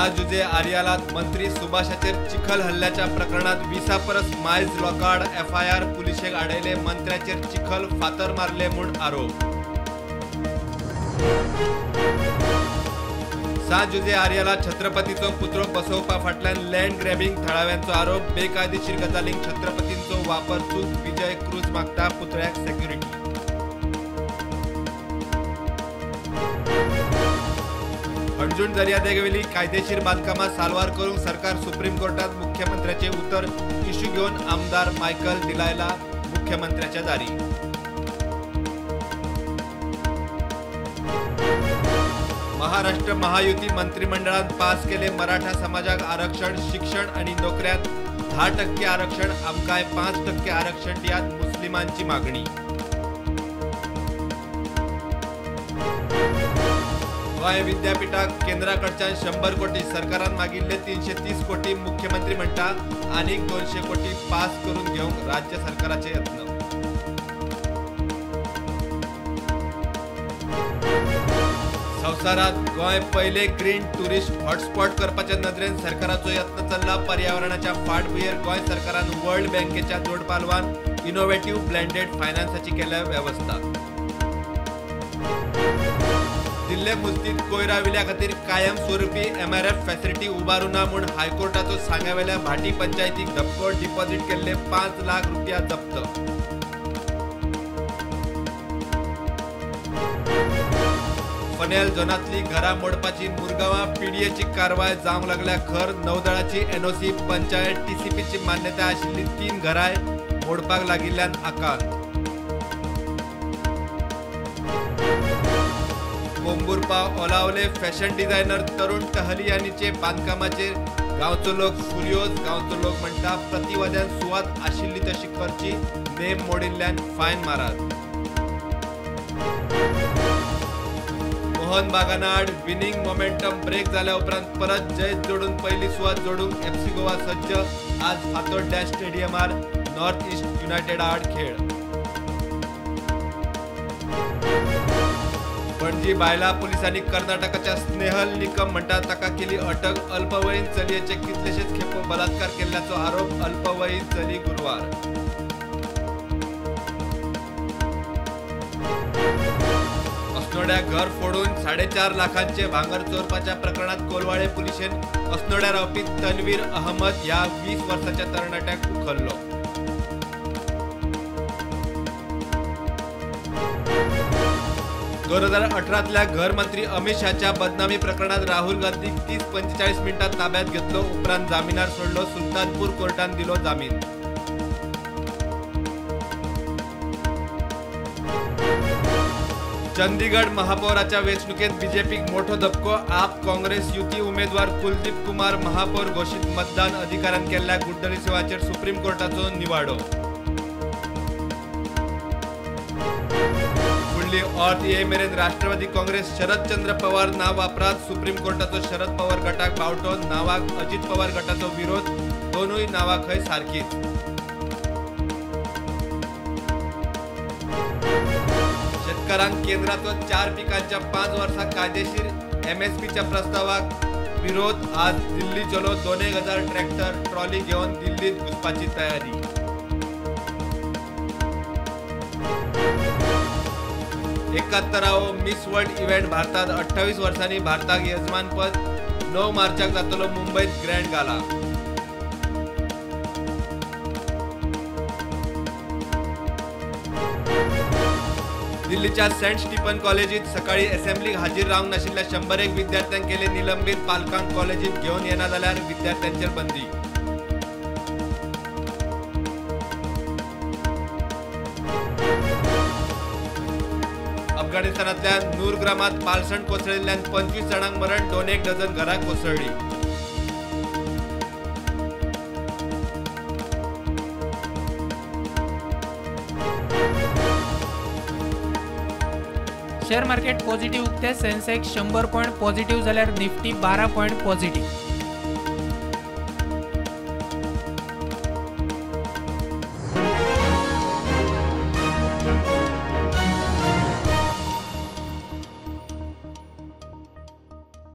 सां जुझे आरियालात मंत्री सुभाषाचेर चिखल हल्ल्याच्या प्रकरणात 20 परस मायज लोकाड एफआयआर पुलिशेक आडयले. मंत्र्याचेर चिखल फातर मारले म्हूण आरोप. सां जुझे आरियाला छत्रपतीचो पुतळो बसोवपा फाटल्यान लँड ग्रॅबिंग थळाव्यांचो आरोप. बेकायदेशीर गजालींक छत्रपतींचो वापर चूक. विजय क्रूज मागता पुतळ्याक सेक्युरिटी. हणजूण दर्यादेगेवेली कायदेशीर बांदकामां साल्वार करूंक सरकार सुप्रीम कोर्टात मुख्यमंत्र्याचे उतर. इश्यू घेवन आमदार मायकल डिलायला मुख्यमंत्र्याच्या दारी. महाराष्ट्र महायुती मंत्रिमंडळान पास केले मराठा समाजाक आरक्षण, शिक्षण आणि नोकऱ्यांत 10% आरक्षण, आमकांय 5% आरक्षण दियात, मुस्लिमांची मागणी. गोंय विद्यापीठाक केंद्राकडच्यान 100 कोटी, सरकारान मागिल्ले 330 कोटी. मुख्यमंत्री म्हणटा आनीक 200 कोटी पास करून घेवंक राज्य सरकाराचे यत्न. संवसारात गोंय पयले ग्रीन टुरिस्ट हॉटस्पॉट करपाच्या नदरेन सरकाराचो यत्न चल्ला. पर्यावरणाच्या फाटभुंयेर गोंय सरकारान वर्ल्ड बँकेच्या जोडपालवान इनोव्हेटिव्ह ब्लेंडेड फायनान्साची केल्या वेवस्था. दिल्ले मुस्तीत कोयरा विल्या खातीर कायमस्वरूपी एमआरएफ फॅसिलिटी उबारू ना म्हूण हायकोर्टाचो सांग्यावेल्या भाटी पंचायतीक धपको. डिपॉझिट केल्ले 5 लाख रुपया जप्त. फनेल झोनांतली घरां मोडपाची मुरगांवां पीडीएची कारवाय जावंक लागल्या खर. नौदळाची एनओसी, पंचायत, टीसीपीची मान्यताय आशिल्ली 3 घरांय मोडपाक लागिल्ल्यान आकांत. कोंबुरपा ओलावले फॅशन डिझायनर तरुण टहलियानीचे बांदकामाचेर गांवचो लोक फुर्योज. गांवचो लोक म्हणटा प्रतिवाद्यान सुवात आशिल्ली तशी करची, नेम मोडिल्ल्यान फायन मारात. मोहन बागाना आड विनिंग मोमेंटम ब्रेक जाल्या उपरांत परत जैत जोडून पयली सुवात जोडूंक एफसी गोवा सज्ज. आज फातोड्ड्या स्टेडियमार नॉर्थ ईस्ट युनायटेड आड खेळ. पणजी बायला पोलिसांनी कर्नाटकाच्या स्नेहल निकम म्हणटा ताका केली अटक. अल्पवयीन चलयेचे कितलेशेच खेपो बलात्कार केल्ल्याचो आरोप. अल्पवयीन चली गुरवार. अस्नोड्या घर फोडून 4.5 लाखांचे भांगर चोरपाच्या प्रकरणात कोलवाळे पुलिशेन अस्नोड्या रावपी तन्वीर अहमद ह्या 20 वर्सांच्या तरणाट्याक उखल्लो. दोन 2018तल्या घरमंत्री अमित शहाच्या बदनामी प्रकरणात राहुल गांधीक 30-45 मिनटां ताब्यात घेतलो. उपरांत जामिनार सोडलो. सुलतानपूर कोर्टान दिलो जामीन. चंदीगड महापौराच्या वेंचणुकेत बीजेपीक मोठो धपको. आप काँग्रेस युती उमेदवार कुलदीप कुमार महापौर घोशीत. मतदान अधिकाऱ्यान केल्ल्या गुड्डली सेवाचेर सुप्रीम कोर्टाचो निवाडो. फुडली ऑर्थ ये मेरेन राष्ट्रवादी काँग्रेस शरदचंद्र पवार नाव वापरात. सुप्रीम कोर्टाचो शरद पवार गटाक बावटो. नावाक अजित पवार गटाचो विरोध. दोनूय नावां खंय सारकीच. शेतकारांक केंद्राचो 4 पिकांच्या 5 वर्सां कायदेशीर एमएसपीच्या प्रस्तावाक विरोध. आज दिल्ली चलो 2000 ट्रॅक्टर ट्रॉली घेवन दिल्लीत घुसपाची तयारी. 71वो मिस वर्ल्ड इव्हेंट भारतात 28 वर्सांनी भारताक यजमानपद. 9 मार्चाक जातलो मुंबयत ग्रँड गाला. दिल्लीच्या सेंट स्टीफन कॉलेजीत सकाळी असेंब्लीक हाजीर रावंक नाशिल्ल्या 101 विद्यार्थ्यांक केले निलंबीत. पालकांक कॉलेजीत घेवन येना जाल्यार विद्यार्थ्यांचेर बंदी. अफगाणिस्तानांतल्या नूरग्रामात पालसण कोसळिल्ल्यान 25 जाणांक मरण, 2 डझन घरां कोसळ्ळीं. शेअर मार्केट पॉझिटिव्ह उक्ते. सेन्सेक्स 100 पॉईंट पॉझिटिव्ह जाल्यार निफ्टी 12 पॉईंट पॉझिटिव्ह.